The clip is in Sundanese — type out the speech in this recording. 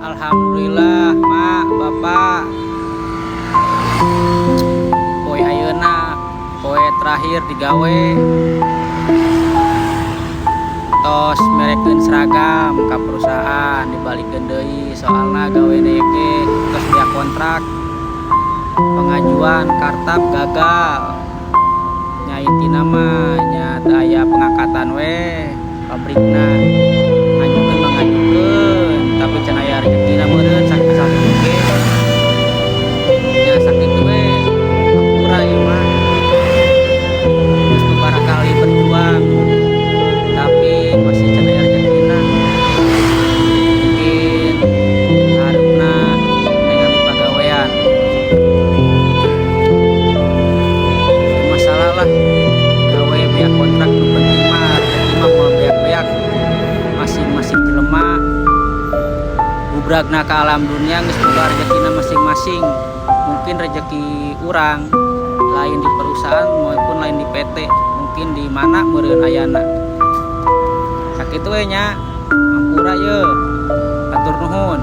Alhamdulillah, Mak, Bapak. Poe ayeuna poe terakhir digawe, tos merekeun seragam ka perusahaan, dibalikeun deui, soalna gawe ge tos beak kontrak. Pengajuan kartap gagal nya, intina mah nya teu aya pengangkatan we. Pabrikna ngajukeun mah ngajukeun, tapi can aya rezekina meureun, sakitu ge nya, sakitu we. Hampura ieu mah, geus beberapa kali berjuang tapi masih can aya rezekina. Mungkin harupna dengan pagawean. Teu masalah lah gawe beak kontrak, nu penting mah rezeki mah moal beak-beak. Masing-masing jelema gubragna ka alam dunia geus boga rezekina masing-masing. Mungkin rezeki urang lain di perusahaan maupun lain di PT, mungkin di mana meureun ayana. Sakitu we nya, hampura ye, hatur nuhun.